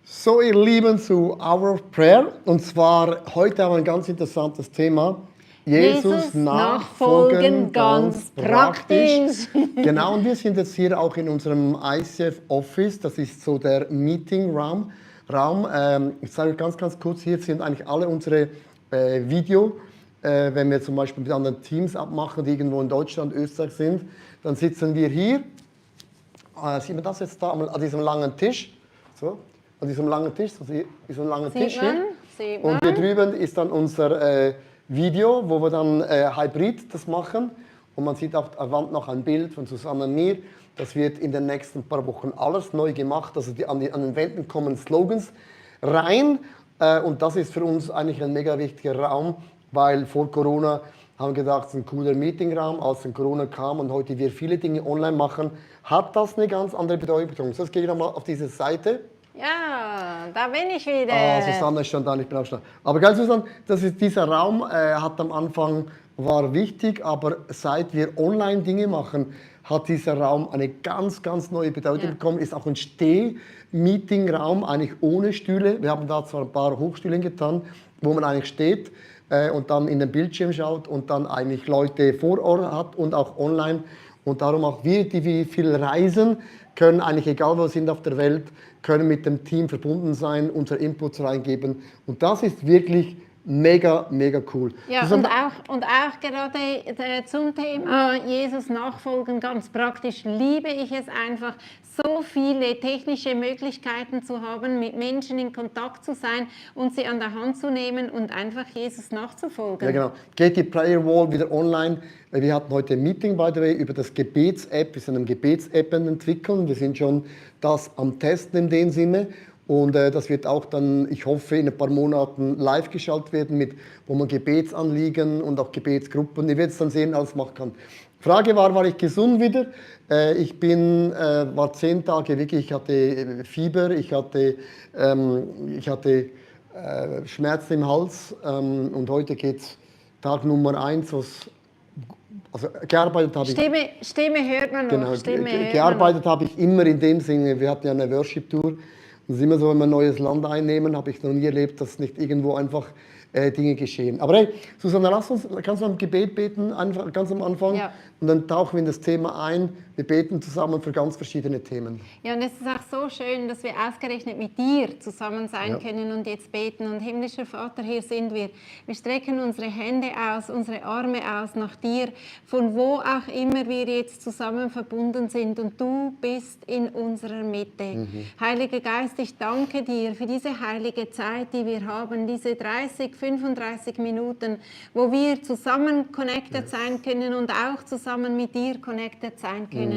So, ihr Lieben, zu Our Prayer. Und zwar heute haben wir ein ganz interessantes Thema. Jesus nachfolgen ganz praktisch. Genau, und wir sind jetzt hier auch in unserem ICF Office. Das ist so der Meeting-Raum. Ich sage ganz kurz, hier sind eigentlich alle unsere Video. Wenn wir zum Beispiel mit anderen Teams abmachen, die irgendwo in Deutschland, Österreich sind, dann sitzen wir hier. Sieht man das jetzt da an diesem langen Tisch? So, an diesem langen Tisch, diesem langen Tisch hier. Und hier drüben ist dann unser Video, wo wir dann hybrid das machen. Und man sieht auf der Wand noch ein Bild von Susanne und mir. Das wird in den nächsten paar Wochen alles neu gemacht. Also an den Wänden kommen Slogans rein. Und das ist für uns eigentlich ein mega wichtiger Raum, weil vor Corona haben wir gedacht, es ist ein cooler Meetingraum. Als dann Corona kam und heute wir viele Dinge online machen, hat das eine ganz andere Bedeutung. So, jetzt gehe ich nochmal auf diese Seite. Ja, da bin ich wieder. Susanne ist schon da, ich bin auch schon da. Aber geil, Susanne, dieser Raum hat am Anfang, war wichtig, aber seit wir online Dinge machen, hat dieser Raum eine ganz neue Bedeutung bekommen. Ist auch ein Steh-Meeting-Raum, eigentlich ohne Stühle. Wir haben da zwar ein paar Hochstühle getan, wo man eigentlich steht und dann in den Bildschirm schaut und dann eigentlich Leute vor Ort hat und auch online. Und darum auch wir, die viel reisen, können eigentlich, egal wo wir sind auf der Welt, können mit dem Team verbunden sein, unsere Inputs reingeben. Und das ist wirklich mega cool. Ja, und auch gerade zum Thema Jesus nachfolgen, ganz praktisch liebe ich es einfach, so viele technische Möglichkeiten zu haben, mit Menschen in Kontakt zu sein und sie an der Hand zu nehmen und einfach Jesus nachzufolgen. Ja, genau. Geht die Prayer Wall wieder online. Wir hatten heute ein Meeting, by the way, über das Gebets-App. Wir sind eine Gebets-App entwickeln. Wir sind schon das am Testen in dem Sinne. Und das wird auch dann, ich hoffe, in ein paar Monaten live geschaltet werden, wo man Gebetsanliegen und auch Gebetsgruppen, ihr werdet es dann sehen, alles machen kann. Frage war ich gesund wieder? Ich war 10 Tage wirklich, ich hatte Fieber, ich hatte Schmerzen im Hals und heute geht es Tag Nummer 1, also gearbeitet habe ich... Stimme hört man noch. Genau, gearbeitet habe ich immer in dem Sinne, wir hatten ja eine Worship-Tour. Es ist immer so, wenn wir ein neues Land einnehmen, habe ich noch nie erlebt, dass nicht irgendwo einfach Dinge geschehen. Aber hey, Susanne, kannst du ein Gebet beten, einfach ganz am Anfang? Ja. Und dann tauchen wir in das Thema ein. Wir beten zusammen für ganz verschiedene Themen. Ja, und es ist auch so schön, dass wir ausgerechnet mit dir zusammen sein können und jetzt beten. Und himmlischer Vater, hier sind wir. Wir strecken unsere Hände aus, unsere Arme aus nach dir, von wo auch immer wir jetzt zusammen verbunden sind. Und du bist in unserer Mitte. Heiliger Geist, ich danke dir für diese heilige Zeit, die wir haben, diese 35 Minuten, wo wir zusammen connected sein können und auch zusammen mit dir connected sein können.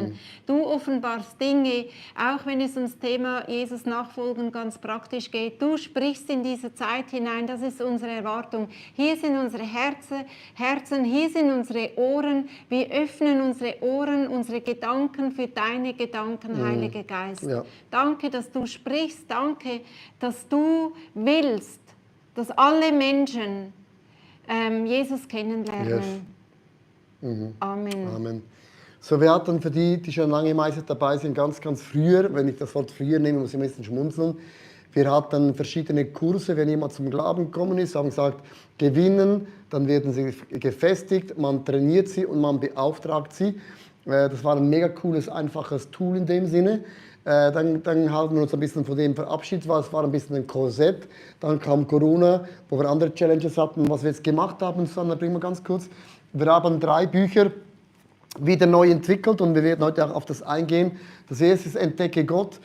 Du offenbarst Dinge, auch wenn es ums Thema Jesus nachfolgen ganz praktisch geht. Du sprichst in diese Zeit hinein, das ist unsere Erwartung. Hier sind unsere Herzen, hier sind unsere Ohren. Wir öffnen unsere Ohren, unsere Gedanken für deine Gedanken, Heiliger Geist. Ja. Danke, dass du sprichst. Danke, dass du willst, dass alle Menschen Jesus kennenlernen. Yes. Amen. So, wir hatten für die schon lange meistens dabei sind, ganz früher, wenn ich das Wort früher nehme, muss ich ein bisschen schmunzeln. Wir hatten verschiedene Kurse, wenn jemand zum Glauben gekommen ist, haben gesagt, gewinnen, dann werden sie gefestigt, man trainiert sie und man beauftragt sie. Das war ein mega cooles, einfaches Tool in dem Sinne. Dann haben wir uns ein bisschen von dem verabschiedet, es war ein bisschen ein Korsett. Dann kam Corona, wo wir andere Challenges hatten. Was wir jetzt gemacht haben, Susanne, bringen wir ganz kurz. Wir haben 3 Bücher wieder neu entwickelt und wir werden heute auch auf das eingehen. Das erste ist Entdecke Gott.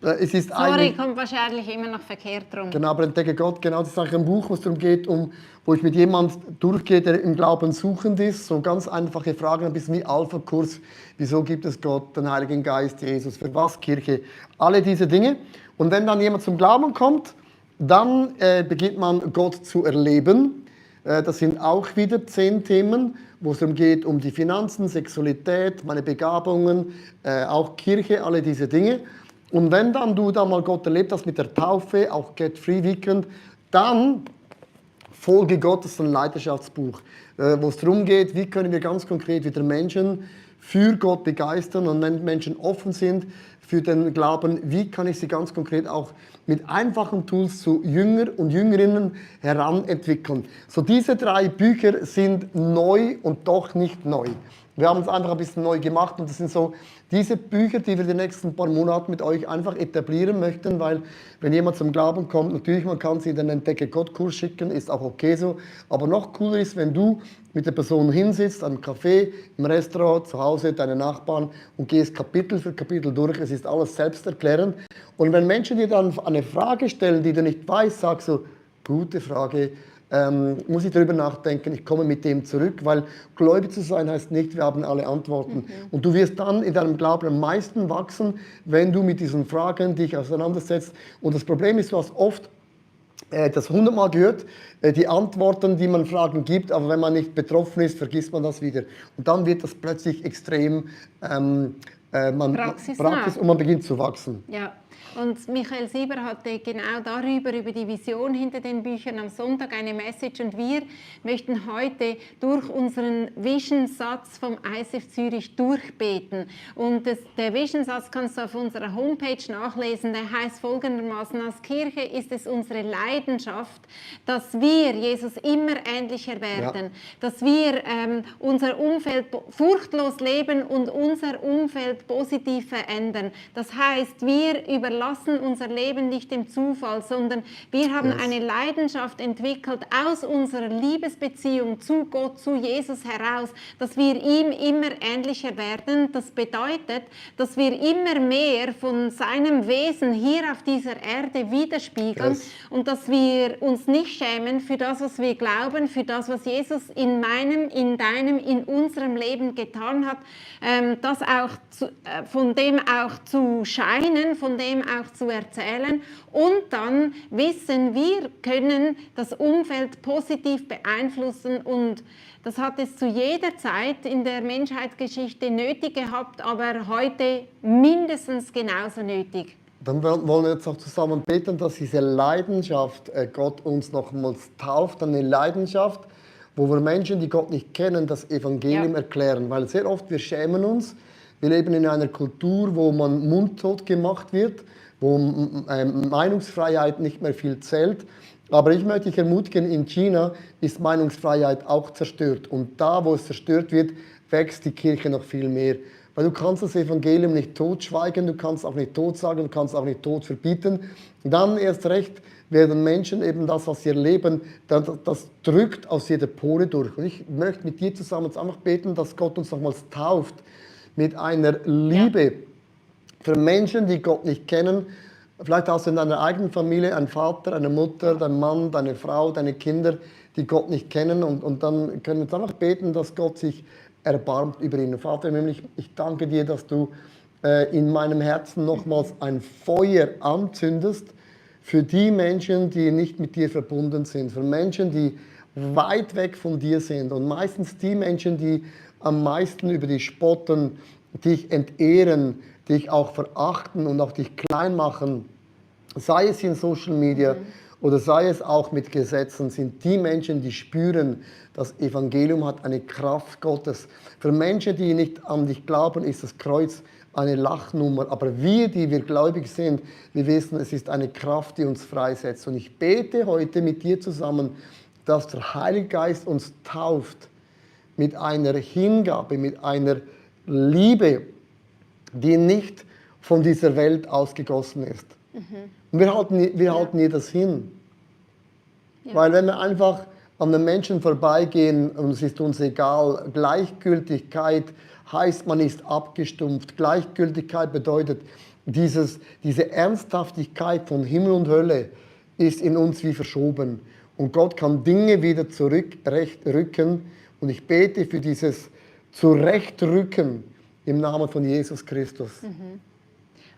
Es ist kommt wahrscheinlich immer noch verkehrt rum. Genau, aber Entdecke Gott, genau, das ist eigentlich ein Buch, wo es darum geht, wo ich mit jemandem durchgehe, der im Glauben suchend ist. So ganz einfache Fragen, ein bisschen wie Alpha-Kurs. Wieso gibt es Gott, den Heiligen Geist, Jesus, für was Kirche? Alle diese Dinge. Und wenn dann jemand zum Glauben kommt, dann beginnt man Gott zu erleben. Das sind auch wieder 10 Themen, wo es darum geht, um die Finanzen, Sexualität, meine Begabungen, auch Kirche, alle diese Dinge. Und wenn dann du da mal Gott erlebt hast mit der Taufe, auch Get Free Weekend, dann Folge Gott, das ist ein Leidenschaftsbuch, wo es darum geht, wie können wir ganz konkret wieder Menschen für Gott begeistern und wenn Menschen offen sind für den Glauben, wie kann ich sie ganz konkret auch mit einfachen Tools zu Jünger und Jüngerinnen heranentwickeln. So diese 3 Bücher sind neu und doch nicht neu. Wir haben es einfach ein bisschen neu gemacht und das sind so diese Bücher, die wir die nächsten paar Monate mit euch einfach etablieren möchten, weil wenn jemand zum Glauben kommt, natürlich man kann sie in den Entdecke Gott-Kurs schicken, ist auch okay so, aber noch cooler ist, wenn du mit der Person hinsitzt, am Café, im Restaurant, zu Hause, deine Nachbarn und gehst Kapitel für Kapitel durch, es ist alles selbsterklärend und wenn Menschen dir dann eine Frage stellen, die du nicht weißt, sagst du, gute Frage, muss ich darüber nachdenken, ich komme mit dem zurück, weil gläubig zu sein heißt nicht, wir haben alle Antworten. Und du wirst dann in deinem Glauben am meisten wachsen, wenn du mit diesen Fragen dich auseinandersetzt. Und das Problem ist, du hast oft das 100-mal gehört, die Antworten, die man Fragen gibt, aber wenn man nicht betroffen ist, vergisst man das wieder. Und dann wird das plötzlich extrem Praxis und man beginnt zu wachsen. Ja. Und Michael Sieber hatte genau darüber, über die Vision hinter den Büchern am Sonntag eine Message und wir möchten heute durch unseren Vision-Satz vom ICF Zürich durchbeten. Und der Vision-Satz kannst du auf unserer Homepage nachlesen, der heißt folgendermaßen: Als Kirche ist es unsere Leidenschaft, dass wir Jesus immer ähnlicher werden, dass wir unser Umfeld furchtlos leben und unser Umfeld positiv verändern. Das heißt, wir überlassen unser Leben nicht dem Zufall, sondern wir haben eine Leidenschaft entwickelt aus unserer Liebesbeziehung zu Gott, zu Jesus heraus, dass wir ihm immer ähnlicher werden. Das bedeutet, dass wir immer mehr von seinem Wesen hier auf dieser Erde widerspiegeln und dass wir uns nicht schämen für das, was wir glauben, für das, was Jesus in meinem, in deinem, in unserem Leben getan hat, das auch von dem auch zu scheinen, von dem auch zu erzählen und dann wissen, wir können das Umfeld positiv beeinflussen und das hat es zu jeder Zeit in der Menschheitsgeschichte nötig gehabt, aber heute mindestens genauso nötig. Dann wollen wir jetzt auch zusammen beten, dass diese Leidenschaft Gott uns nochmals tauft, eine Leidenschaft, wo wir Menschen, die Gott nicht kennen, das Evangelium erklären, weil sehr oft wir schämen uns. Wir leben in einer Kultur, wo man mundtot gemacht wird, wo Meinungsfreiheit nicht mehr viel zählt. Aber ich möchte dich ermutigen, in China ist Meinungsfreiheit auch zerstört. Und da, wo es zerstört wird, wächst die Kirche noch viel mehr. Weil du kannst das Evangelium nicht totschweigen, du kannst auch nicht tot sagen, du kannst auch nicht tot verbieten. Und dann erst recht werden Menschen eben das, was sie erleben, das drückt aus jeder Pore durch. Und ich möchte mit dir zusammen jetzt einfach beten, dass Gott uns nochmals tauft mit einer Liebe für Menschen, die Gott nicht kennen. Vielleicht hast du in deiner eigenen Familie einen Vater, eine Mutter, deinen Mann, deine Frau, deine Kinder, die Gott nicht kennen. Und dann können wir jetzt einfach beten, dass Gott sich erbarmt über ihn. Vater, nämlich ich danke dir, dass du in meinem Herzen nochmals ein Feuer anzündest für die Menschen, die nicht mit dir verbunden sind, für Menschen, die weit weg von dir sind und meistens die Menschen, die am meisten über dich spotten, dich entehren, dich auch verachten und auch dich klein machen, sei es in Social Media oder sei es auch mit Gesetzen, sind die Menschen, die spüren, das Evangelium hat eine Kraft Gottes. Für Menschen, die nicht an dich glauben, ist das Kreuz eine Lachnummer. Aber wir, die wir gläubig sind, wir wissen, es ist eine Kraft, die uns freisetzt. Und ich bete heute mit dir zusammen, dass der Heilige Geist uns tauft mit einer Hingabe, mit einer Liebe, die nicht von dieser Welt ausgegossen ist. Und wir halten ihr das hin. Ja. Weil wenn wir einfach an den Menschen vorbeigehen und es ist uns egal, Gleichgültigkeit heißt, man ist abgestumpft. Gleichgültigkeit bedeutet, diese Ernsthaftigkeit von Himmel und Hölle ist in uns wie verschoben. Und Gott kann Dinge wieder zurückrücken. Und ich bete für dieses Zurechtrücken im Namen von Jesus Christus.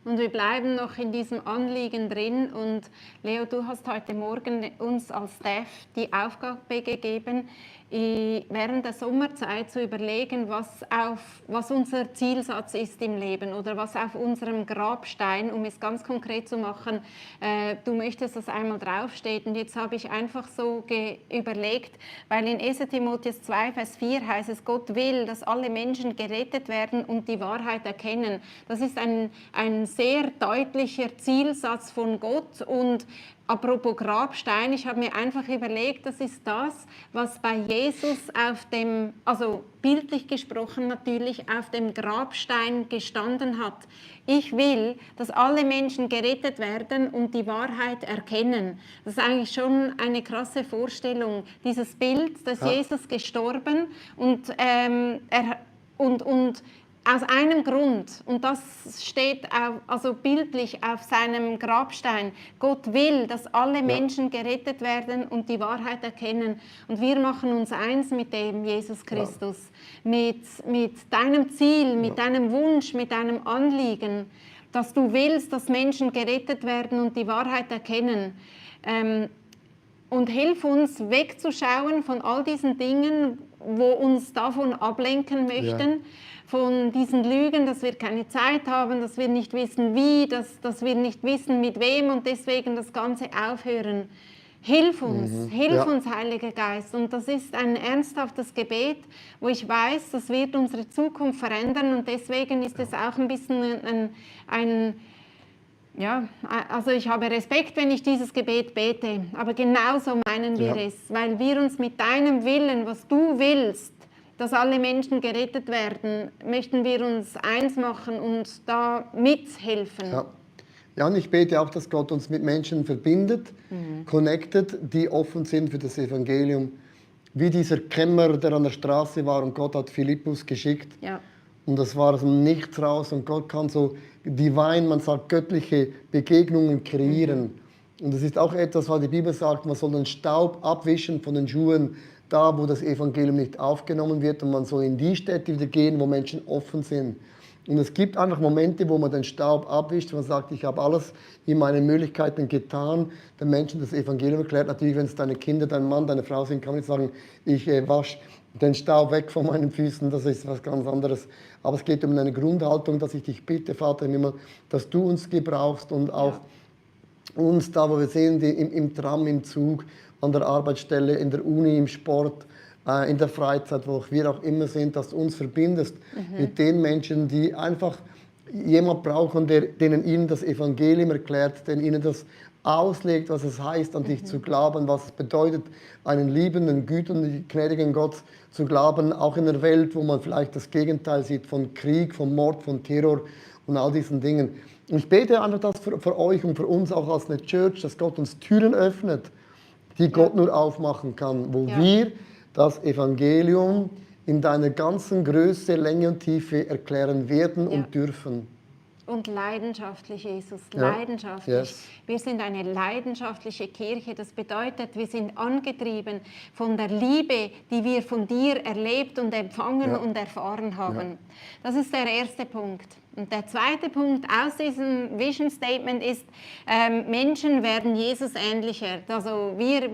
Und wir bleiben noch in diesem Anliegen drin. Und Leo, du hast heute Morgen uns als Staff die Aufgabe gegeben, während der Sommerzeit zu überlegen, was unser Zielsatz ist im Leben oder was auf unserem Grabstein, um es ganz konkret zu machen, du möchtest, dass einmal draufsteht. Und jetzt habe ich einfach so überlegt, weil in 1. Timotheus 2, Vers 4 heißt es, Gott will, dass alle Menschen gerettet werden und die Wahrheit erkennen. Das ist ein sehr deutlicher Zielsatz von Gott. Und apropos Grabstein, ich habe mir einfach überlegt, das ist das, was bei Jesus auf dem, also bildlich gesprochen natürlich, auf dem Grabstein gestanden hat. Ich will, dass alle Menschen gerettet werden und die Wahrheit erkennen. Das ist eigentlich schon eine krasse Vorstellung, dieses Bild, dass Jesus gestorben und aus einem Grund, und das steht also bildlich auf seinem Grabstein, Gott will, dass alle Menschen gerettet werden und die Wahrheit erkennen. Und wir machen uns eins mit dem Jesus Christus, mit deinem Ziel, mit deinem Wunsch, mit deinem Anliegen, dass du willst, dass Menschen gerettet werden und die Wahrheit erkennen. Und hilf uns wegzuschauen von all diesen Dingen, wo uns davon ablenken möchten, von diesen Lügen, dass wir keine Zeit haben, dass wir nicht wissen wie, dass wir nicht wissen mit wem und deswegen das Ganze aufhören. Hilf uns, uns, Heiliger Geist. Und das ist ein ernsthaftes Gebet, wo ich weiß, das wird unsere Zukunft verändern und deswegen ist es auch ein bisschen also ich habe Respekt, wenn ich dieses Gebet bete, aber genauso meinen wir es, weil wir uns mit deinem Willen, was du willst, dass alle Menschen gerettet werden, möchten wir uns eins machen und da mithelfen. Ja, und ich bete auch, dass Gott uns mit Menschen verbindet, connected, die offen sind für das Evangelium. Wie dieser Kämmerer, der an der Straße war und Gott hat Philippus geschickt. Ja. Und das war aus dem Nichts raus und Gott kann so divine, man sagt göttliche Begegnungen kreieren. Und das ist auch etwas, was die Bibel sagt, man soll den Staub abwischen von den Schuhen, da wo das Evangelium nicht aufgenommen wird und man soll in die Städte wieder gehen, wo Menschen offen sind. Und es gibt einfach Momente, wo man den Staub abwischt, man sagt, ich habe alles in meinen Möglichkeiten getan, den Menschen das Evangelium erklärt. Natürlich, wenn es deine Kinder, dein Mann, deine Frau sind, kann man nicht sagen, ich wasche den Staub weg von meinen Füßen, das ist was ganz anderes. Aber es geht um eine Grundhaltung, dass ich dich bitte, Vater im Himmel, dass du uns gebrauchst und auch uns da, wo wir sehen, im Tram, im Zug, an der Arbeitsstelle, in der Uni, im Sport, in der Freizeit, wo wir auch immer sind, dass du uns verbindest mit den Menschen, die einfach jemand brauchen, denen ihnen das Evangelium erklärt, der ihnen das auslegt, was es heißt, an dich zu glauben, was es bedeutet, einen liebenden, gütigen, gnädigen Gott zu glauben, auch in einer Welt, wo man vielleicht das Gegenteil sieht von Krieg, von Mord, von Terror und all diesen Dingen. Und ich bete einfach das für euch und für uns auch als eine Church, dass Gott uns Türen öffnet, die Gott nur aufmachen kann, wo wir das Evangelium in deiner ganzen Größe, Länge und Tiefe erklären werden und dürfen. Und leidenschaftlich, Jesus, leidenschaftlich. Yes. Wir sind eine leidenschaftliche Kirche. Das bedeutet, wir sind angetrieben von der Liebe, die wir von dir erlebt und empfangen und erfahren haben. Ja. Das ist der erste Punkt. Und der zweite Punkt aus diesem Vision Statement ist, Menschen werden Jesus ähnlicher. Also wir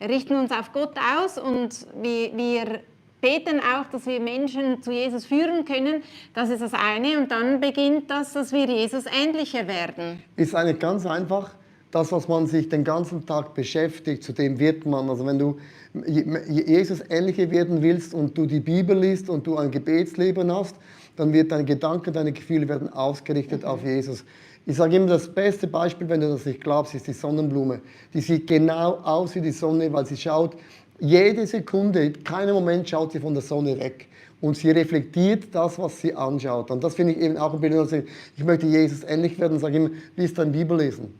richten uns auf Gott aus und wir beten auch, dass wir Menschen zu Jesus führen können. Das ist das eine. Und dann beginnt das, dass wir Jesus ähnlicher werden. Ist eigentlich ganz einfach. Das, was man sich den ganzen Tag beschäftigt, zu dem wird man. Also wenn du Jesus ähnlicher werden willst und du die Bibel liest und du ein Gebetsleben hast, dann wird deine Gedanken, deine Gefühle werden ausgerichtet auf Jesus. Ich sage immer, das beste Beispiel, wenn du das nicht glaubst, ist die Sonnenblume. Die sieht genau aus wie die Sonne, weil sie schaut jede Sekunde, keinen Moment schaut sie von der Sonne weg. Und sie reflektiert das, was sie anschaut. Und das finde ich eben auch ein Bild, ich möchte Jesus ähnlich werden, sage immer, lies dein Bibellesen.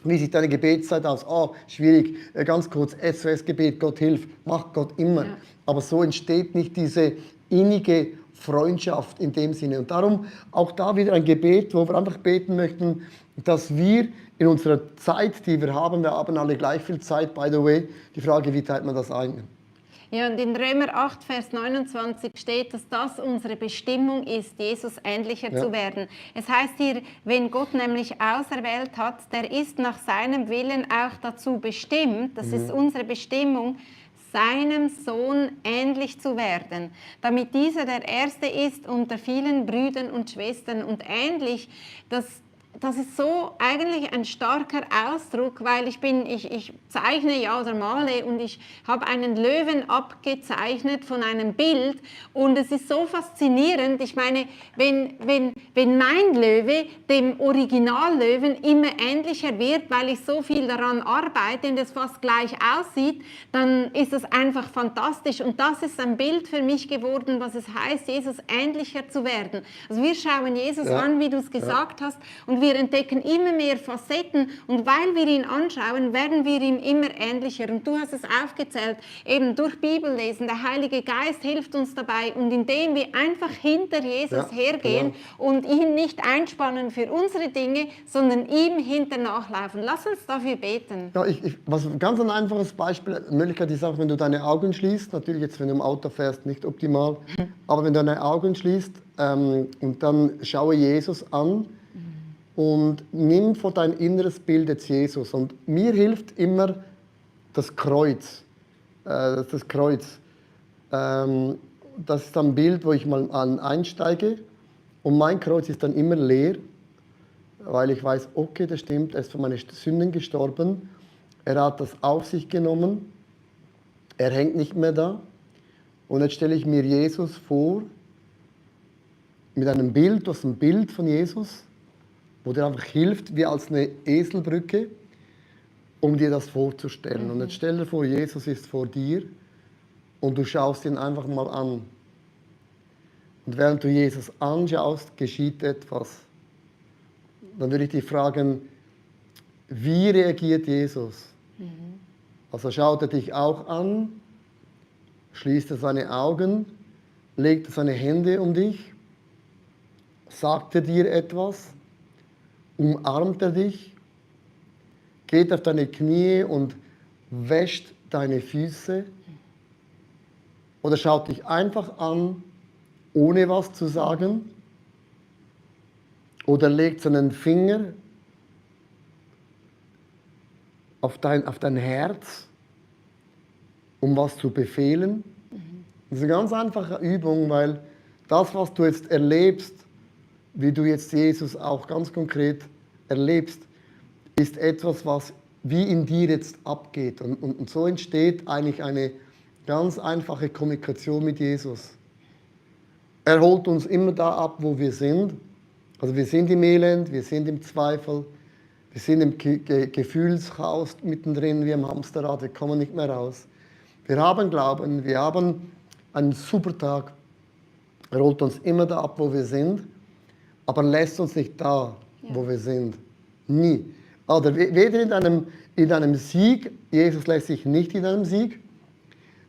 Wie sieht deine Gebetszeit aus? Oh, schwierig, ganz kurz, SOS-Gebet, Gott hilf, macht Gott immer. Ja. Aber so entsteht nicht diese innige Freundschaft in dem Sinne. Und darum auch da wieder ein Gebet, wo wir einfach beten möchten, dass wir in unserer Zeit, die wir haben alle gleich viel Zeit, by the way, die Frage, wie teilt man das ein? Ja, und in Römer 8, Vers 29 steht, dass das unsere Bestimmung ist, Jesus ähnlicher zu werden. Es heißt hier, wenn Gott nämlich auserwählt hat, der ist nach seinem Willen auch dazu bestimmt, das ist unsere Bestimmung, seinem Sohn ähnlich zu werden, damit dieser der Erste ist unter vielen Brüdern und Schwestern. Und ähnlich, das ist so eigentlich ein starker Ausdruck, weil ich zeichne ja oder male und ich habe einen Löwen abgezeichnet von einem Bild und es ist so faszinierend. Ich meine, wenn mein Löwe dem Originallöwen immer ähnlicher wird, weil ich so viel daran arbeite und es fast gleich aussieht, dann ist es einfach fantastisch und das ist ein Bild für mich geworden, was es heißt, Jesus ähnlicher zu werden. Also wir schauen Jesus an, wie du es gesagt hast, und wir entdecken immer mehr Facetten und weil wir ihn anschauen, werden wir ihm immer ähnlicher. Und du hast es aufgezählt, eben durch Bibellesen, der Heilige Geist hilft uns dabei und indem wir einfach hinter Jesus hergehen und ihn nicht einspannen für unsere Dinge, sondern ihm hinter nachlaufen. Lass uns dafür beten. Ja, was ganz ein einfaches Beispiel, Möglichkeit ist auch, wenn du deine Augen schließt, natürlich jetzt, wenn du im Auto fährst, nicht optimal, aber wenn du deine Augen schließt und dann schaue Jesus an, und nimm vor dein inneres Bild jetzt Jesus. Und mir hilft immer das Kreuz. Das ist ein Bild, wo ich mal einsteige. Und mein Kreuz ist dann immer leer, weil ich weiß, okay, das stimmt, er ist für meine Sünden gestorben. Er hat das auf sich genommen. Er hängt nicht mehr da. Und jetzt stelle ich mir Jesus vor, mit einem Bild, das ist ein Bild von Jesus, wo dir einfach hilft, wie als eine Eselbrücke, um dir das vorzustellen. Und jetzt stell dir vor, Jesus ist vor dir und du schaust ihn einfach mal an. Und während du Jesus anschaust, geschieht etwas. Dann würde ich dich fragen, wie reagiert Jesus? Also schaut er dich auch an, schließt er seine Augen, legt er seine Hände um dich, sagt er dir etwas? Umarmt er dich, geht auf deine Knie und wäscht deine Füße oder schaut dich einfach an, ohne was zu sagen oder legt seinen Finger auf dein Herz, um was zu befehlen. Das ist eine ganz einfache Übung, weil das, was du jetzt erlebst, wie du jetzt Jesus auch ganz konkret erlebst, ist etwas, was wie in dir jetzt abgeht. Und so entsteht eigentlich eine ganz einfache Kommunikation mit Jesus. Er holt uns immer da ab, wo wir sind. Also wir sind im Elend, wir sind im Zweifel, wir sind im Gefühlschaos mittendrin, wie im Hamsterrad, wir kommen nicht mehr raus. Wir haben Glauben, wir haben einen super Tag. Er holt uns immer da ab, wo wir sind, aber lässt uns nicht da, wo wir sind. Nie. Oder weder in einem Sieg, Jesus lässt sich nicht in einem Sieg,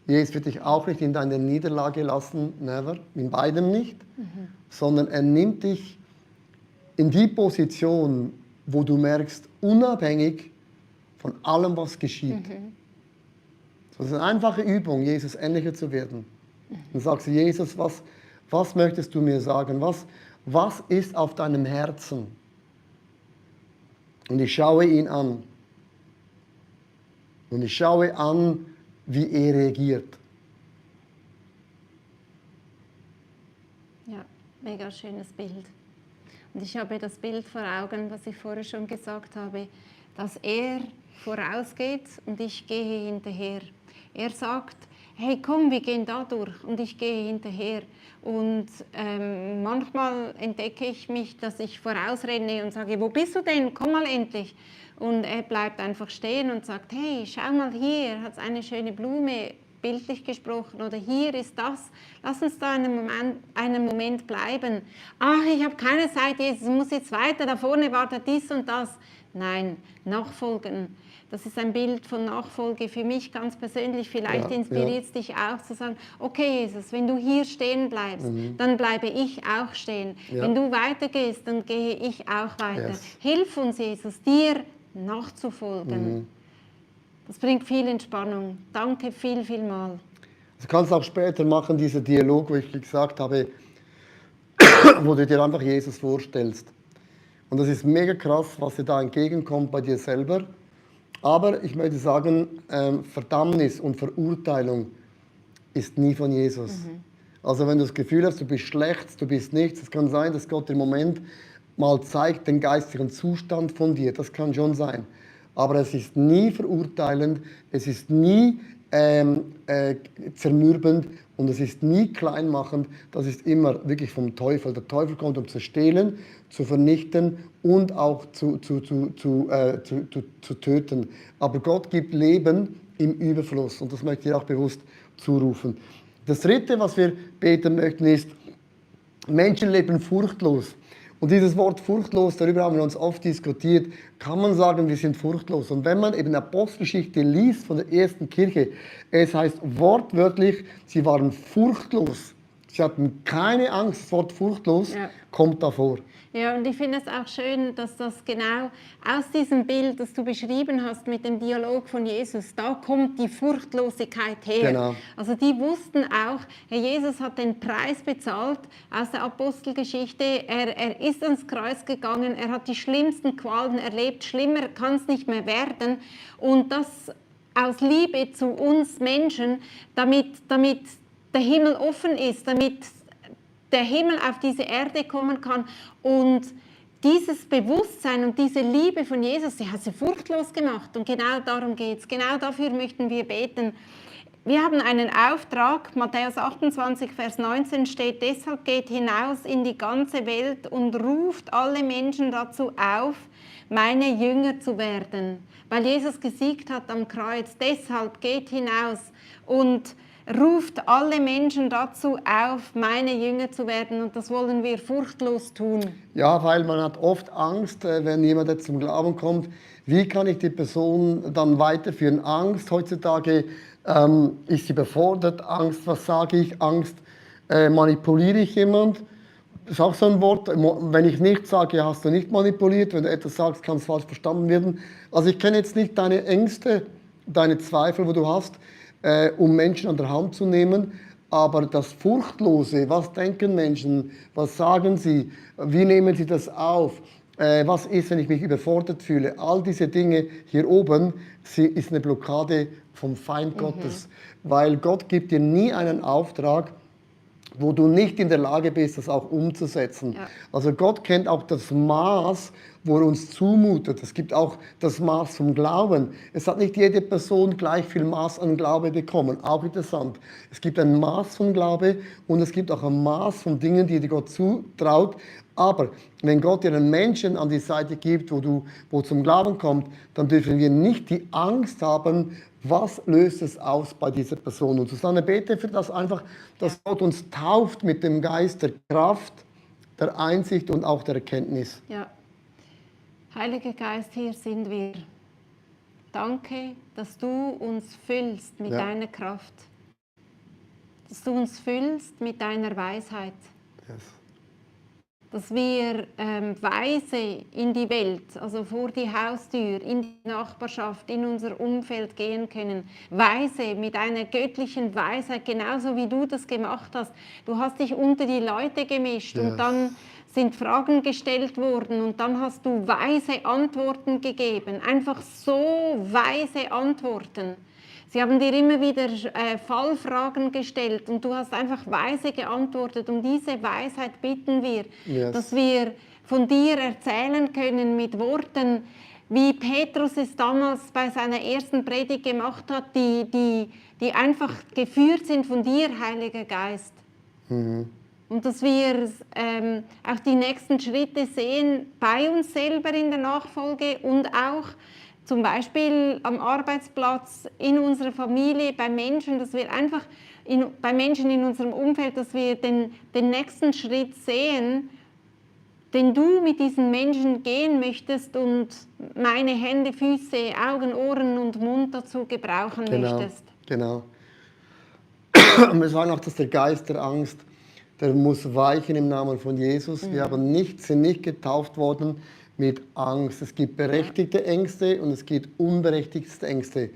Jesus wird dich auch nicht in deiner Niederlage lassen, never, in beidem nicht, sondern er nimmt dich in die Position, wo du merkst, unabhängig von allem, was geschieht. Das ist eine einfache Übung, Jesus ähnlicher zu werden. Dann sagst du, Jesus, was möchtest du mir sagen? Was ist auf deinem Herzen? Und ich schaue ihn an. Und ich schaue an, wie er reagiert. Ja, mega schönes Bild. Und ich habe das Bild vor Augen, was ich vorher schon gesagt habe, dass er vorausgeht und ich gehe hinterher. Er sagt, hey komm, wir gehen da durch und ich gehe hinterher. Und manchmal entdecke ich mich, dass ich vorausrenne und sage, wo bist du denn? Komm mal endlich. Und er bleibt einfach stehen und sagt, hey, schau mal hier, hat es eine schöne Blume, bildlich gesprochen, oder hier ist das. Lass uns da einen Moment bleiben. Ach, ich habe keine Zeit, Jesus muss jetzt weiter, da vorne wartet dies und das. Nein, nachfolgen. Das ist ein Bild von Nachfolge für mich ganz persönlich. Vielleicht inspiriert es dich auch zu sagen, okay Jesus, wenn du hier stehen bleibst, dann bleibe ich auch stehen. Ja. Wenn du weitergehst, dann gehe ich auch weiter. Yes. Hilf uns, Jesus, dir nachzufolgen. Das bringt viel Entspannung. Danke viel mal. Du kannst auch später machen, diesen Dialog, wo ich gesagt habe, wo du dir einfach Jesus vorstellst. Und das ist mega krass, was dir da entgegenkommt bei dir selber. Aber ich möchte sagen, Verdammnis und Verurteilung ist nie von Jesus. Also wenn du das Gefühl hast, du bist schlecht, du bist nichts, es kann sein, dass Gott im Moment mal zeigt den geistigen Zustand von dir. Das kann schon sein. Aber es ist nie verurteilend, es ist nie zermürbend und es ist nie kleinmachend. Das ist immer wirklich vom Teufel. Der Teufel kommt, um zu stehlen, zu vernichten und auch zu töten. Aber Gott gibt Leben im Überfluss und das möchte ich auch bewusst zurufen. Das Dritte, was wir beten möchten, ist, Menschen leben furchtlos. Und dieses Wort furchtlos, darüber haben wir uns oft diskutiert, kann man sagen, wir sind furchtlos. Und wenn man eben Apostelgeschichte liest von der ersten Kirche, es heißt wortwörtlich, sie waren furchtlos. Sie hatten keine Angst, das Wort furchtlos kommt davor. Ja, und ich finde es auch schön, dass das genau aus diesem Bild, das du beschrieben hast mit dem Dialog von Jesus, da kommt die Furchtlosigkeit her. Genau. Also die wussten auch, Herr Jesus hat den Preis bezahlt aus der Apostelgeschichte. Er ist ans Kreuz gegangen, er hat die schlimmsten Qualen erlebt, schlimmer kann es nicht mehr werden. Und das aus Liebe zu uns Menschen, damit der Himmel offen ist, damit der Himmel auf diese Erde kommen kann. Und dieses Bewusstsein und diese Liebe von Jesus, die hat sie furchtlos gemacht. Und genau darum geht es. Genau dafür möchten wir beten. Wir haben einen Auftrag, Matthäus 28, Vers 19 steht, deshalb geht hinaus in die ganze Welt und ruft alle Menschen dazu auf, meine Jünger zu werden. Weil Jesus gesiegt hat am Kreuz. Deshalb geht hinaus und ruft alle Menschen dazu auf, meine Jünger zu werden. Und das wollen wir furchtlos tun. Ja, weil man hat oft Angst, wenn jemand jetzt zum Glauben kommt, wie kann ich die Person dann weiterführen? Angst, heutzutage ist sie überfordert. Angst, was sage ich? Angst, manipuliere ich jemand? Das ist auch so ein Wort. Wenn ich nichts sage, hast du nicht manipuliert. Wenn du etwas sagst, kann es falsch verstanden werden. Also ich kenne jetzt nicht deine Ängste, deine Zweifel, wo du hast, um Menschen an der Hand zu nehmen. Aber das Furchtlose, was denken Menschen, was sagen sie, wie nehmen sie das auf, was ist, wenn ich mich überfordert fühle, all diese Dinge hier oben ist eine Blockade vom Feind Gottes. Weil Gott gibt dir nie einen Auftrag, wo du nicht in der Lage bist, das auch umzusetzen. Ja. Also Gott kennt auch das Maß, wo er uns zumutet. Es gibt auch das Maß vom Glauben. Es hat nicht jede Person gleich viel Maß an Glaube bekommen. Auch interessant. Es gibt ein Maß von Glaube und es gibt auch ein Maß von Dingen, die dir Gott zutraut. Aber wenn Gott dir einen Menschen an die Seite gibt, wo zum Glauben kommt, dann dürfen wir nicht die Angst haben, was löst es aus bei dieser Person. Und Susanne, bete für das einfach, dass Gott uns tauft mit dem Geist der Kraft, der Einsicht und auch der Erkenntnis. Ja. Heiliger Geist, hier sind wir. Danke, dass du uns füllst mit deiner Kraft. Dass du uns füllst mit deiner Weisheit. Yes. Dass wir weise in die Welt, also vor die Haustür, in die Nachbarschaft, in unser Umfeld gehen können. Weise, mit einer göttlichen Weisheit, genauso wie du das gemacht hast. Du hast dich unter die Leute gemischt und dann sind Fragen gestellt worden und dann hast du weise Antworten gegeben. Einfach so weise Antworten. Sie haben dir immer wieder Fallfragen gestellt und du hast einfach weise geantwortet. Um diese Weisheit bitten wir, dass wir von dir erzählen können mit Worten, wie Petrus es damals bei seiner ersten Predigt gemacht hat, die einfach geführt sind von dir, Heiliger Geist. Und dass wir auch die nächsten Schritte sehen bei uns selber in der Nachfolge und auch zum Beispiel am Arbeitsplatz, in unserer Familie, bei Menschen, dass wir einfach bei Menschen in unserem Umfeld, dass wir den nächsten Schritt sehen, den du mit diesen Menschen gehen möchtest und meine Hände, Füße, Augen, Ohren und Mund dazu gebrauchen möchtest. Genau. Und wir sagen auch, dass der Geist der Angst, der muss weichen im Namen von Jesus. Wir sind nicht getauft worden mit Angst. Es gibt berechtigte Ängste und es gibt unberechtigte Ängste.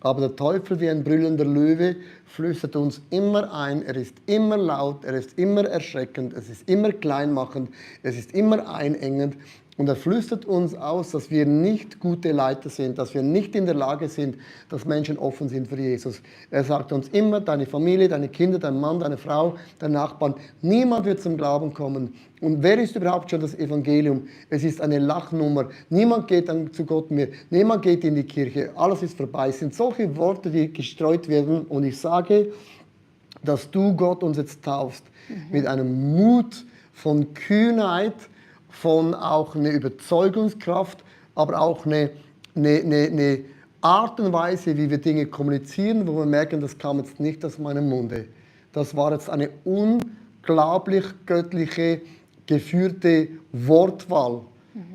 Aber der Teufel wie ein brüllender Löwe flüstert uns immer ein, er ist immer laut, er ist immer erschreckend, es ist immer kleinmachend, es ist immer einengend. Und er flüstert uns aus, dass wir nicht gute Leiter sind, dass wir nicht in der Lage sind, dass Menschen offen sind für Jesus. Er sagt uns immer, deine Familie, deine Kinder, dein Mann, deine Frau, dein Nachbarn, niemand wird zum Glauben kommen. Und wer ist überhaupt schon das Evangelium? Es ist eine Lachnummer. Niemand geht dann zu Gott mehr. Niemand geht in die Kirche. Alles ist vorbei. Es sind solche Worte, die gestreut werden. Und ich sage, dass du Gott uns jetzt taufst mit einem Mut von Kühnheit, von auch eine Überzeugungskraft, aber auch eine Art und Weise, wie wir Dinge kommunizieren, wo wir merken, das kam jetzt nicht aus meinem Munde. Das war jetzt eine unglaublich göttliche, geführte Wortwahl.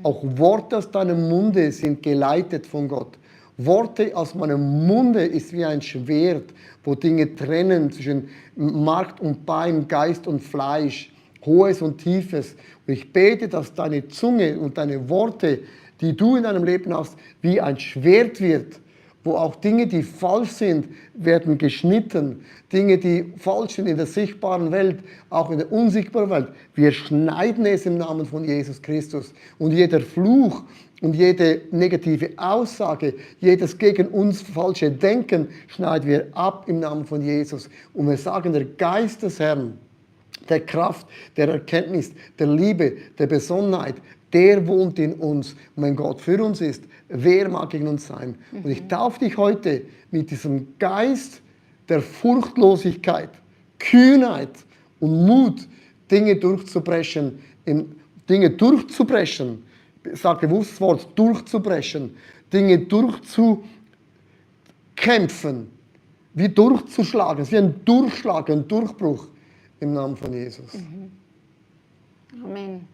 Auch Worte aus deinem Munde sind geleitet von Gott. Worte aus meinem Munde ist wie ein Schwert, wo Dinge trennen zwischen Mark und Bein, Geist und Fleisch, Hohes und Tiefes. Und ich bete, dass deine Zunge und deine Worte, die du in deinem Leben hast, wie ein Schwert wird, wo auch Dinge, die falsch sind, werden geschnitten. Dinge, die falsch sind in der sichtbaren Welt, auch in der unsichtbaren Welt. Wir schneiden es im Namen von Jesus Christus. Und jeder Fluch und jede negative Aussage, jedes gegen uns falsche Denken, schneiden wir ab im Namen von Jesus. Und wir sagen, der Geist des Herrn, der Kraft, der Erkenntnis, der Liebe, der Besonnenheit, der wohnt in uns. Und wenn Gott für uns ist, wer mag gegen uns sein? Und ich taufe dich heute mit diesem Geist der Furchtlosigkeit, Kühnheit und Mut, Dinge durchzubrechen. Ich sage bewusst das Wort, durchzubrechen. Dinge durchzukämpfen, wie durchzuschlagen, wie ein Durchschlag, ein Durchbruch im Namen von Jesus. Amen.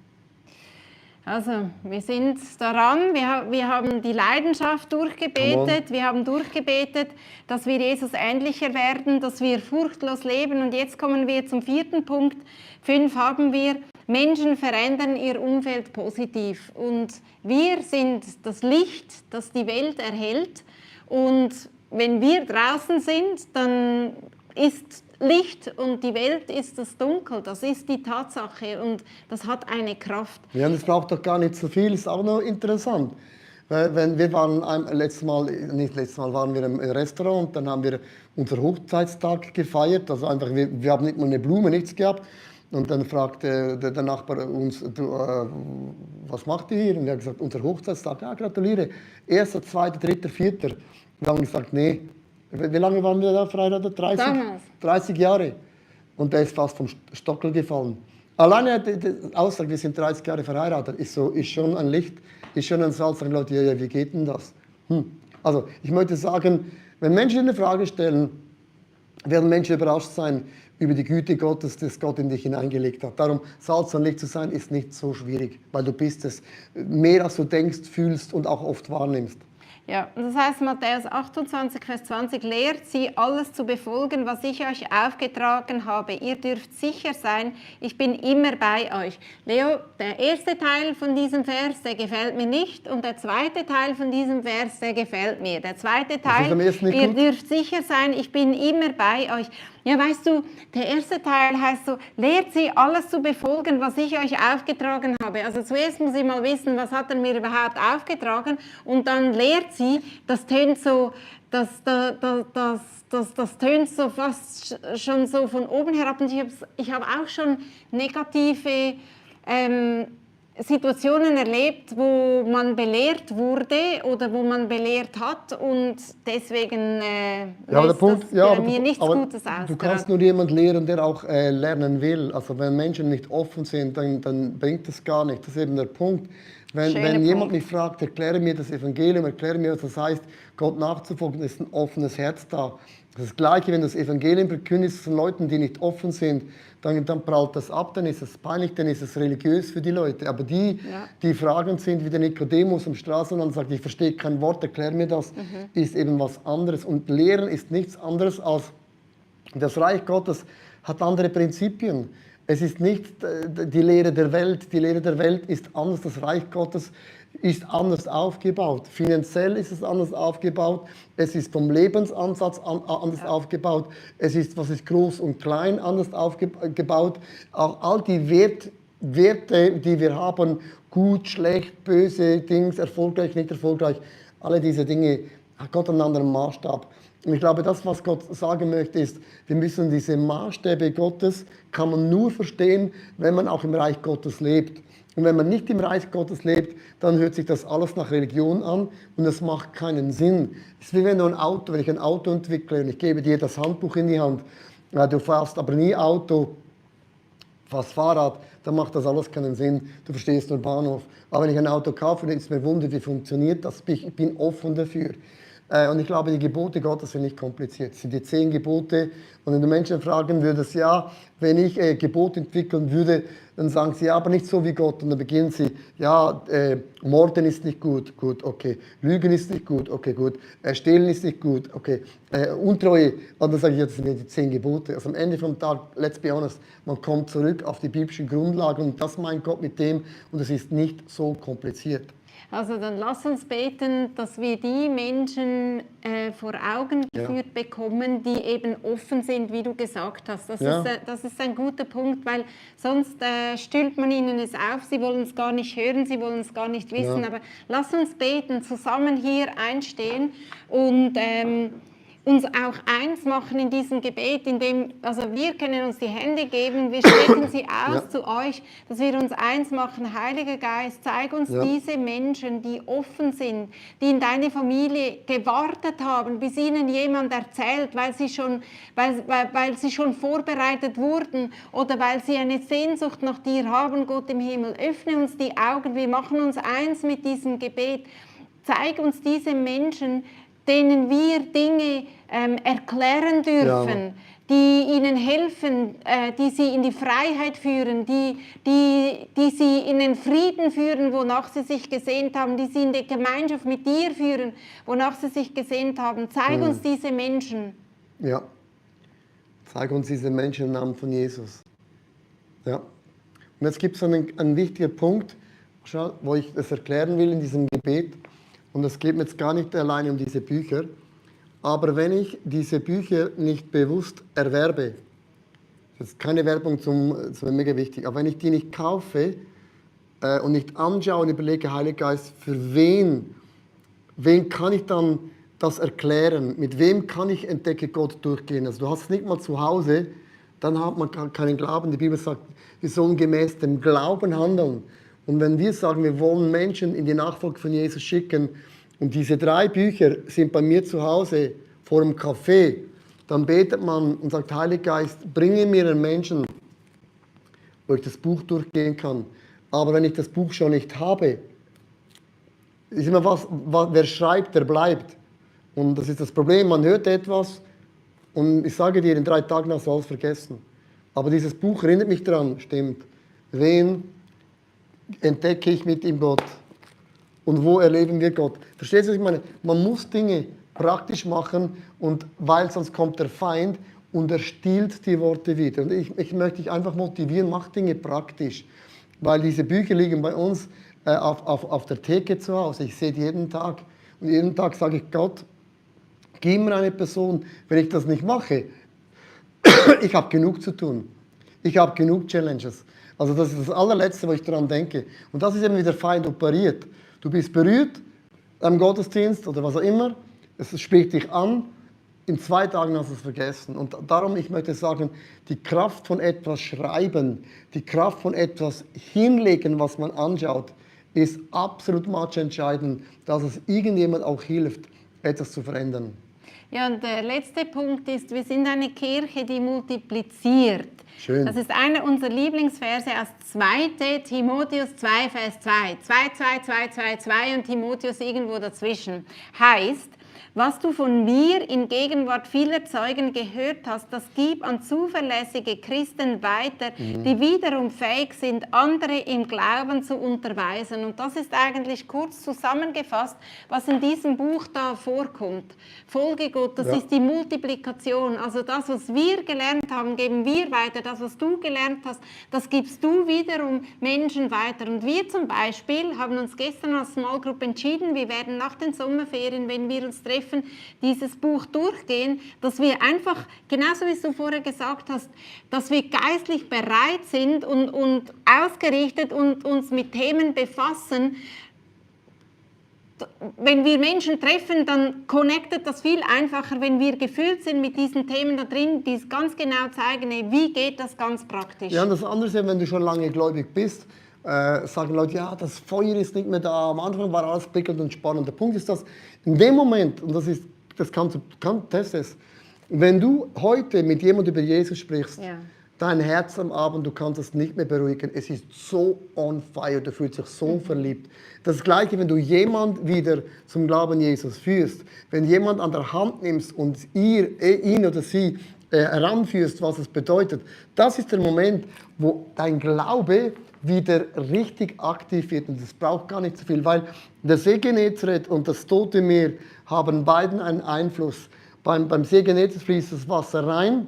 Also, wir sind daran, wir haben die Leidenschaft durchgebetet, wir haben durchgebetet, dass wir Jesus ähnlicher werden, dass wir furchtlos leben. Und jetzt kommen wir zum 4. Punkt. 5 haben wir, Menschen verändern ihr Umfeld positiv. Und wir sind das Licht, das die Welt erhält. Und wenn wir draußen sind, dann ist Licht und die Welt ist das Dunkel, das ist die Tatsache und das hat eine Kraft. Ja, und es braucht doch gar nicht so viel, ist auch noch interessant. Wenn wir waren waren wir im Restaurant und dann haben wir unseren Hochzeitstag gefeiert, also einfach, wir haben nicht mal eine Blume, nichts gehabt. Und dann fragte der Nachbar uns, was macht ihr hier? Und wir haben gesagt, unser Hochzeitstag, ja, gratuliere, 1., 2., 3., 4. Wir haben gesagt, nee. Wie lange waren wir da verheiratet? 30? Damals. 30 Jahre. Und der ist fast vom Stockel gefallen. Alleine die Aussage, wir sind 30 Jahre verheiratet, ist schon ein Licht, ist schon ein Salz. Sagen Leute, ja, wie geht denn das? Also, ich möchte sagen, wenn Menschen eine Frage stellen, werden Menschen überrascht sein über die Güte Gottes, das Gott in dich hineingelegt hat. Darum, Salz und Licht zu sein, ist nicht so schwierig, weil du bist es. Mehr als du denkst, fühlst und auch oft wahrnimmst. Ja, das heißt, Matthäus 28, Vers 20, lehrt sie, alles zu befolgen, was ich euch aufgetragen habe. Ihr dürft sicher sein, ich bin immer bei euch. Leo, der erste Teil von diesem Vers, der gefällt mir nicht, und der zweite Teil von diesem Vers, der gefällt mir. Der zweite Teil, ihr dürft sicher sein, ich bin immer bei euch. Ja, weißt du, der erste Teil heißt so, lehrt sie, alles zu befolgen, was ich euch aufgetragen habe. Also zuerst muss ich mal wissen, was hat er mir überhaupt aufgetragen, und dann lehrt sie, das tönt so, das tönt so fast schon so von oben herab. Und ich habe auch schon negative Situationen erlebt, wo man belehrt wurde oder wo man belehrt hat, und deswegen mir nichts Gutes aus. Du kannst nur jemanden lehren, der auch lernen will. Also wenn Menschen nicht offen sind, dann bringt das gar nicht. Das ist eben der Punkt. Wenn jemand mich fragt, erkläre mir das Evangelium, erkläre mir, was das heißt, Gott nachzufolgen, ist ein offenes Herz da. Das ist das Gleiche, wenn du das Evangelium verkündest von Leuten, die nicht offen sind, dann prallt das ab, dann ist es peinlich, dann ist es religiös für die Leute. Aber die fragend sind, wie der Nikodemus am Straßenrand und sagt, ich verstehe kein Wort, erklär mir das, ist eben was anderes. Und Lehren ist nichts anderes als, das Reich Gottes hat andere Prinzipien. Es ist nicht die Lehre der Welt. Die Lehre der Welt ist anders. Das Reich Gottes ist anders aufgebaut. Finanziell ist es anders aufgebaut. Es ist vom Lebensansatz anders aufgebaut. Es ist, was ist groß und klein, anders aufgebaut. Auch all die Werte, die wir haben, gut, schlecht, böse, Dings, erfolgreich, nicht erfolgreich, alle diese Dinge, hat Gott einen anderen Maßstab. Und ich glaube, das, was Gott sagen möchte, ist, wir müssen diese Maßstäbe Gottes, kann man nur verstehen, wenn man auch im Reich Gottes lebt. Und wenn man nicht im Reich Gottes lebt, dann hört sich das alles nach Religion an und es macht keinen Sinn. Es ist wie wenn wenn ich ein Auto entwickle und ich gebe dir das Handbuch in die Hand, du fährst aber nie Auto, fast Fahrrad, dann macht das alles keinen Sinn. Du verstehst nur Bahnhof. Aber wenn ich ein Auto kaufe, dann ist mir Wunder, wie funktioniert das. Ich bin offen dafür. Und ich glaube, die Gebote Gottes sind nicht kompliziert. Es sind die 10 Gebote. Und wenn du Menschen fragen würdest, ja, wenn ich Gebote entwickeln würde, dann sagen sie, ja, aber nicht so wie Gott. Und dann beginnen sie, ja, Morden ist nicht gut, gut, okay. Lügen ist nicht gut, okay, gut. Stehlen ist nicht gut, okay. Untreue, und dann sage ich, ja, das sind die 10 Gebote. Also am Ende vom Tag, let's be honest, man kommt zurück auf die biblischen Grundlagen und das meint Gott mit dem und es ist nicht so kompliziert. Also dann lass uns beten, dass wir die Menschen vor Augen geführt bekommen, die eben offen sind, wie du gesagt hast. Das ist ein guter Punkt, weil sonst stülpt man ihnen es auf, sie wollen es gar nicht hören, sie wollen es gar nicht wissen. Aber lass uns beten, zusammen hier einstehen und uns auch eins machen in diesem Gebet, also wir können uns die Hände geben, wir strecken sie aus zu euch, dass wir uns eins machen. Heiliger Geist, zeig uns diese Menschen, die offen sind, die in deine Familie gewartet haben, bis ihnen jemand erzählt, weil sie schon vorbereitet wurden oder weil sie eine Sehnsucht nach dir haben, Gott im Himmel. Öffne uns die Augen, wir machen uns eins mit diesem Gebet. Zeig uns diese Menschen, denen wir Dinge erklären dürfen, die ihnen helfen, die sie in die Freiheit führen, die sie in den Frieden führen, wonach sie sich gesehnt haben, die sie in die Gemeinschaft mit dir führen, wonach sie sich gesehnt haben. Zeig uns diese Menschen. Ja, zeig uns diese Menschen im Namen von Jesus. Ja. Und jetzt gibt es einen wichtigen Punkt, wo ich das erklären will in diesem Gebet. Und es geht mir jetzt gar nicht alleine um diese Bücher, aber wenn ich diese Bücher nicht bewusst erwerbe, das ist keine Werbung das ist mega wichtig, aber wenn ich die nicht kaufe und nicht anschaue und überlege, Heiliger Geist, für wen kann ich dann das erklären? Mit wem kann ich entdecke Gott durchgehen? Also du hast es nicht mal zu Hause, dann hat man keinen Glauben. Die Bibel sagt, wir sollen gemäß dem Glauben handeln. Und wenn wir sagen, wir wollen Menschen in die Nachfolge von Jesus schicken und diese 3 Bücher sind bei mir zu Hause vor dem Café, dann betet man und sagt, Heiliger Geist, bringe mir einen Menschen, wo ich das Buch durchgehen kann. Aber wenn ich das Buch schon nicht habe, ist immer wer schreibt, der bleibt. Und das ist das Problem, man hört etwas und ich sage dir, in 3 Tagen hast du alles vergessen. Aber dieses Buch erinnert mich daran, stimmt. Wen entdecke ich mit ihm Gott? Und wo erleben wir Gott? Verstehst du, was ich meine? Man muss Dinge praktisch machen, und weil sonst kommt der Feind und er stiehlt die Worte wieder. Und ich möchte dich einfach motivieren, mach Dinge praktisch. Weil diese Bücher liegen bei uns auf der Theke zu Hause. Ich sehe die jeden Tag. Und jeden Tag sage ich, Gott, gib mir eine Person. Wenn ich das nicht mache, ich habe genug zu tun. Ich habe genug Challenges. Also das ist das allerletzte, wo ich daran denke. Und das ist eben, wie der Feind operiert. Du bist berührt am Gottesdienst oder was auch immer. Es spricht dich an. In 2 Tagen hast du es vergessen. Und darum, ich möchte sagen, die Kraft von etwas schreiben, die Kraft von etwas hinlegen, was man anschaut, ist absolut entscheidend, dass es irgendjemand auch hilft, etwas zu verändern. Ja, und der letzte Punkt ist, wir sind eine Kirche, die multipliziert. Schön. Das ist einer unserer Lieblingsverse aus 2. Timotheus 2, Vers 2. 2 und Timotheus irgendwo dazwischen. Heißt, was du von mir in Gegenwart vieler Zeugen gehört hast, das gib an zuverlässige Christen weiter, die wiederum fähig sind, andere im Glauben zu unterweisen. Und das ist eigentlich kurz zusammengefasst, was in diesem Buch da vorkommt. Folge Gott, das ist die Multiplikation. Also das, was wir gelernt haben, geben wir weiter. Das, was du gelernt hast, das gibst du wiederum Menschen weiter. Und wir zum Beispiel haben uns gestern als Small Group entschieden, wir werden nach den Sommerferien, wenn wir uns treffen, dieses Buch durchgehen, dass wir einfach, genauso wie du vorher gesagt hast, dass wir geistlich bereit sind und ausgerichtet und uns mit Themen befassen. Wenn wir Menschen treffen, dann connectet das viel einfacher, wenn wir gefüllt sind mit diesen Themen da drin, die es ganz genau zeigen, wie geht das ganz praktisch. Ja, und das andere ist, wenn du schon lange gläubig bist, sagen Leute, ja, das Feuer ist nicht mehr da, am Anfang war alles prickelnd und spannend. Der Punkt ist, dass in dem Moment, und das kannst du testen, wenn du heute mit jemandem über Jesus sprichst, Ja. dein Herz am Abend, du kannst es nicht mehr beruhigen, es ist so on fire, du fühlst dich so verliebt. Das Gleiche, wenn du jemand wieder zum Glauben Jesus führst, wenn jemand an der Hand nimmst und ihn oder sie heranführst, was es bedeutet, das ist der Moment, wo dein Glaube wieder richtig aktiv wird. Und das braucht gar nicht so viel, weil der See Genezareth und das Tote Meer haben beiden einen Einfluss. Beim See Genezareth fließt das Wasser rein,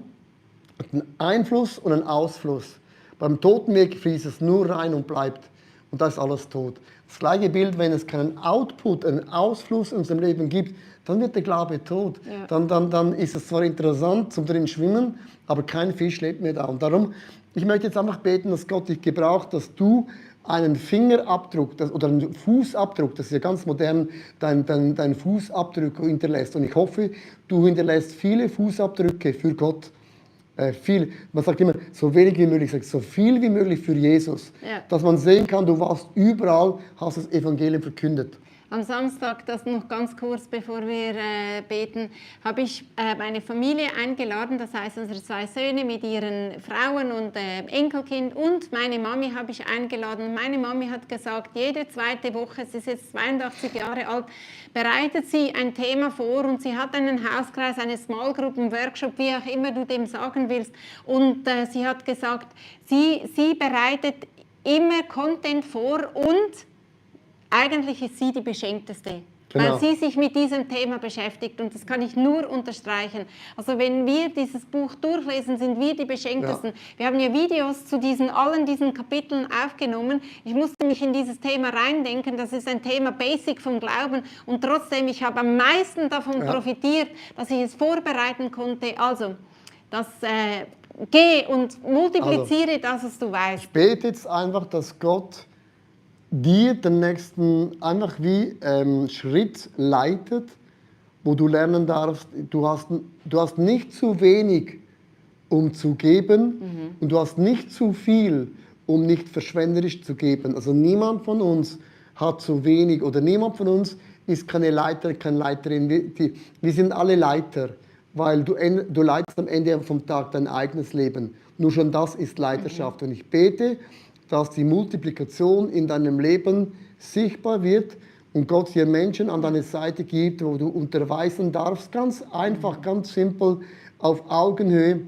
hat einen Einfluss und einen Ausfluss. Beim Toten Meer fließt es nur rein und bleibt. Und da ist alles tot. Das gleiche Bild, wenn es keinen Output, einen Ausfluss in unserem Leben gibt, dann wird der Glaube tot. Ja. Dann ist es zwar interessant zum drin schwimmen, aber kein Fisch lebt mehr da. Und darum, ich möchte jetzt einfach beten, dass Gott dich gebraucht, dass du einen Fingerabdruck oder einen Fußabdruck, das ist ja ganz modern, dein Fußabdruck hinterlässt. Und ich hoffe, du hinterlässt viele Fußabdrücke für Gott. Man sagt immer, so wenig wie möglich, so viel wie möglich für Jesus. Ja. Dass man sehen kann, du warst überall, hast das Evangelium verkündet. Am Samstag, das noch ganz kurz, bevor wir beten, habe ich meine Familie eingeladen, das heißt unsere 2 Söhne mit ihren Frauen und Enkelkind und meine Mami habe ich eingeladen. Meine Mami hat gesagt, jede zweite Woche, sie ist jetzt 82 Jahre alt, bereitet sie ein Thema vor und sie hat einen Hauskreis, eine Small Group, einen Workshop, wie auch immer du dem sagen willst. Und sie hat gesagt, sie bereitet immer Content vor und eigentlich ist sie die Beschenkteste, Genau. weil sie sich mit diesem Thema beschäftigt und das kann ich nur unterstreichen. Also wenn wir dieses Buch durchlesen, sind wir die Beschenktesten. Ja. Wir haben ja Videos zu allen diesen Kapiteln aufgenommen. Ich musste mich in dieses Thema reindenken, das ist ein Thema Basic vom Glauben und trotzdem, ich habe am meisten davon profitiert, dass ich es vorbereiten konnte. Also, geh und multipliziere das, was du weißt. Ich bete jetzt einfach, dass Gott dir den nächsten einfach wie Schritt leitet, wo du lernen darfst, du hast nicht zu wenig, um zu geben und du hast nicht zu viel, um nicht verschwenderisch zu geben. Also niemand von uns hat zu wenig oder niemand von uns ist keine Leiter, keine Leiterin. Wir sind alle Leiter, weil du leitest am Ende vom Tag dein eigenes Leben. Nur schon das ist Leiterschaft. Und ich bete, dass die Multiplikation in deinem Leben sichtbar wird und Gott dir Menschen an deine Seite gibt, wo du unterweisen darfst, ganz einfach, ganz simpel, auf Augenhöhe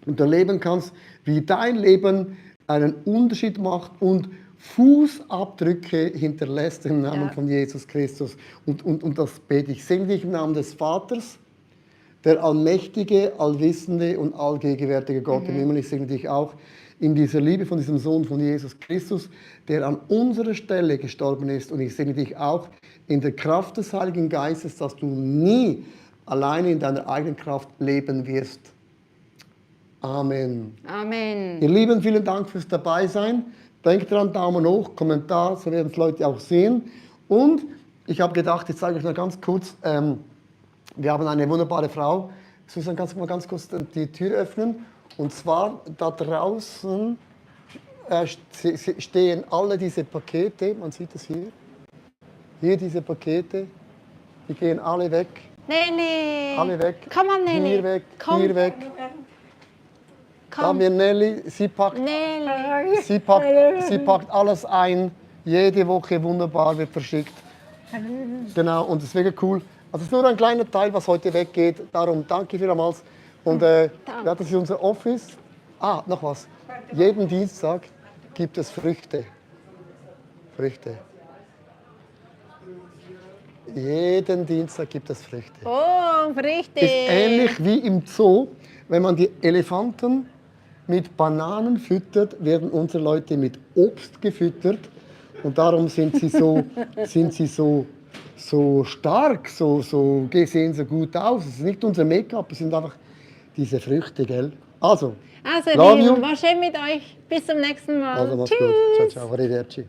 und erleben kannst, wie dein Leben einen Unterschied macht und Fußabdrücke hinterlässt im Namen von Jesus Christus. Und das bete ich. Segne dich im Namen des Vaters, der allmächtige, allwissende und allgegenwärtige Gott im Himmel. Ich segne dich auch in dieser Liebe von diesem Sohn von Jesus Christus, der an unserer Stelle gestorben ist. Und ich segne dich auch in der Kraft des Heiligen Geistes, dass du nie alleine in deiner eigenen Kraft leben wirst. Amen. Amen. Ihr Lieben, vielen Dank fürs Dabeisein. Denkt dran, Daumen hoch, Kommentar, so werden es Leute auch sehen. Und ich habe gedacht, ich zeige euch noch ganz kurz, wir haben eine wunderbare Frau. Susan, kannst du mal ganz kurz die Tür öffnen? Und zwar da draußen stehen alle diese Pakete, man sieht es hier. Hier diese Pakete, die gehen alle weg. Nelly! Alle weg. Komm an, Nelly! Hier weg, Komm. hier weg. Da haben wir Nelly, sie packt Nelly! Sie packt alles ein, jede Woche wunderbar, wird verschickt. Genau, und es ist wirklich cool. Also es ist nur ein kleiner Teil, was heute weggeht. Darum danke vielmals. Und ja, das ist unser Office. Noch was. Jeden Dienstag gibt es Früchte. Früchte. Jeden Dienstag gibt es Früchte. Oh, richtig! Ist ähnlich wie im Zoo, wenn man die Elefanten mit Bananen füttert, werden unsere Leute mit Obst gefüttert und darum sind sie so so stark, so sehen so gut aus. Es ist nicht unser Make-up, es sind einfach diese Früchte, gell? Also, Also, love Lieben, you. war schön mit euch. Bis zum nächsten Mal. Also, mach's Tschüss. gut. Ciao, ciao. Arrivederci.